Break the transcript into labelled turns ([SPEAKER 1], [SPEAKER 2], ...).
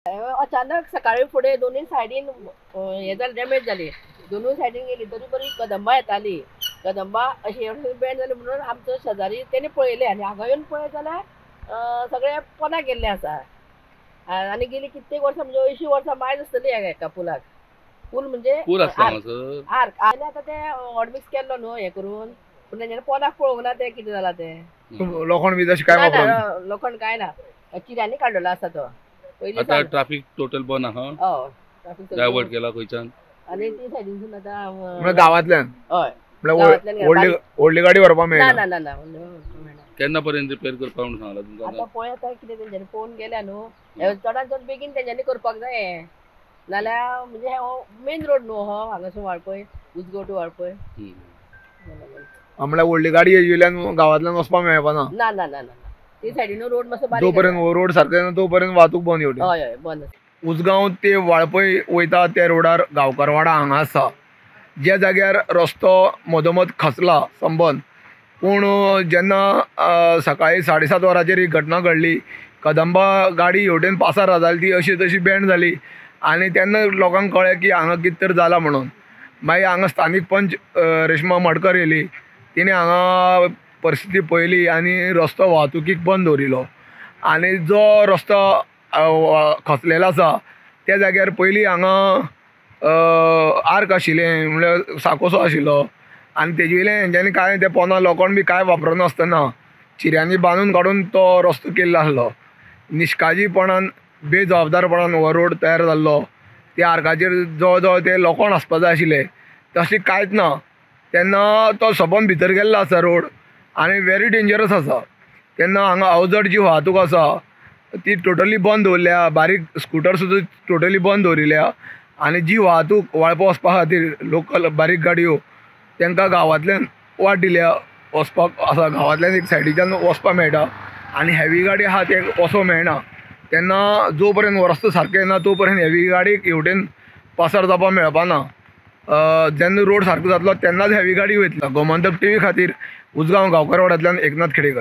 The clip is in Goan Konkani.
[SPEAKER 1] अचानक सकाळी फुडें दोनूय सायडीन हें जालें, डॅमेज जाली. दोनूय सायडीन गेली तरी बरी कदंबा येताली. कदंबा अशी बेंड जाली म्हणून आमचो शेजारी तेणी पळयलें आनी हांगा येवन पळयत जाल्यार सगळें पोंदा गेल्लें आसा. आनी गेली कित्येक वर्सां म्हणजे 80 वर्सां मायज आसतली ह्या एका पुलाक. पूल म्हणजे
[SPEAKER 2] पूल आसता हांगासर
[SPEAKER 1] आर्क. आनी आतां ते हॉटमिक्स केल्लो न्हू हें करून, पूण तेंच्यांनी पोंदाक पळोवंक ना तें कितें जालां तें.
[SPEAKER 3] लोखण बी तशें काय
[SPEAKER 1] ना, लोखण कांय ना, चिऱ्यांनी काडलेलो आसा तो.
[SPEAKER 2] आता ट्राफिक टोटल बंद आहा, डायवर्ट केला खंयच्यान
[SPEAKER 1] आनी ती सायडीनसून आतां
[SPEAKER 3] गांवांतल्यान.
[SPEAKER 1] हय,
[SPEAKER 3] व्हडली गाडी व्हरपाक मेळना.
[SPEAKER 1] ना ना ना,
[SPEAKER 2] केन्ना पर्यंत रिपेर करपाक म्हणून सांगला तुमकां?
[SPEAKER 1] आतां पळय आतां कितें तेंच्यांनी पळोवन गेल्या न्हू, चडान चड बेगीन तेंच्यांनी करपाक जाय, नाल्यार म्हणजे हो मेन रोड न्हू हो हांगासून वाळपय, उजगांव टू वाळपय.
[SPEAKER 3] म्हळ्यार व्हडली गाडी येयल्यान गांवांतल्यान वचपाक मेळपाना.
[SPEAKER 1] ना ना ना ना, ती सायडीन रोड मातसो बारीक,
[SPEAKER 3] जोपर्यंत रोड सारको येना तोपर्यंत वाहतूक बंद येवटी.
[SPEAKER 1] हय हय, बंद.
[SPEAKER 3] उजगांव ते वाळपय वयता त्या रोडार गांवकारवाडा हांगा आसा, ज्या जाग्यार रस्तो मदोमद खसला संबंद. पूण जेन्ना सकाळी 7:30 वरांचेर ही घटना घडली, कदंबा गाडी हेवटेन पासार जाली, ती अशी तशी बेंड जाली आनी तेन्ना लोकांक कळ्ळें की हांगा कितें तर जालां म्हणून. मागीर हांगा स्थानीक पंच रेश्मा मडकर येयली, तिणें हांगा परिस्थिती पळयली आनी रस्तो वाहतुकीक बंद दवरिलो. आनी जो रस्तो खसलेलो आसा त्या जाग्यार पयलीं हांगा आर्क आशिल्लें, म्हणल्यार साकोसो आशिल्लो आनी तेजे वयल्यान हेंच्यांनी कांय ते पोंदा लोखण बी कांय वापरनासतना चिऱ्यांनी बांदून काडून तो रस्तो केल्लो आसलो. निश्काळजीपणान, बेजबाबदारपणान हो रोड तयार जाल्लो. त्या आर्काचेर जवळ जवळ ते लोखण आसपा जाय आशिल्लें, तशें कांयच ना. तेन्ना तो सबंद भितर गेल्लो आसा रोड आनी वेरी डेंजरस आसा. तेन्ना हांगा अवजड जी वाहतूक आसा ती टोटली बंद दवरल्या, बारीक स्कुटर सुद्दां टोटली बंद दवरिल्या. आनी जी वाहतूक वाळपय वचपा खातीर लोकल बारीक गाडयो तांकां गांवांतल्यान वाट दिल्या वचपाक आसा, गांवांतल्यान एक सायडीच्यान वचपाक मेळटा आनी हेवी गाडी आहा ते वचोंक मेळना. तेन्ना जो पर्यंत रस्तो सारको येना तो पर्यंत हेवी गाडयेक हेवटेन पासार जावपाक मेळपाना. जेन्ना रोड सारको जातलो तेन्नाच हेवी गाडी वयतली. गोमंतक टीव्ही खातीर उजगांव गांवकारवाड्यांतल्यान एकनाथ खेडेकर.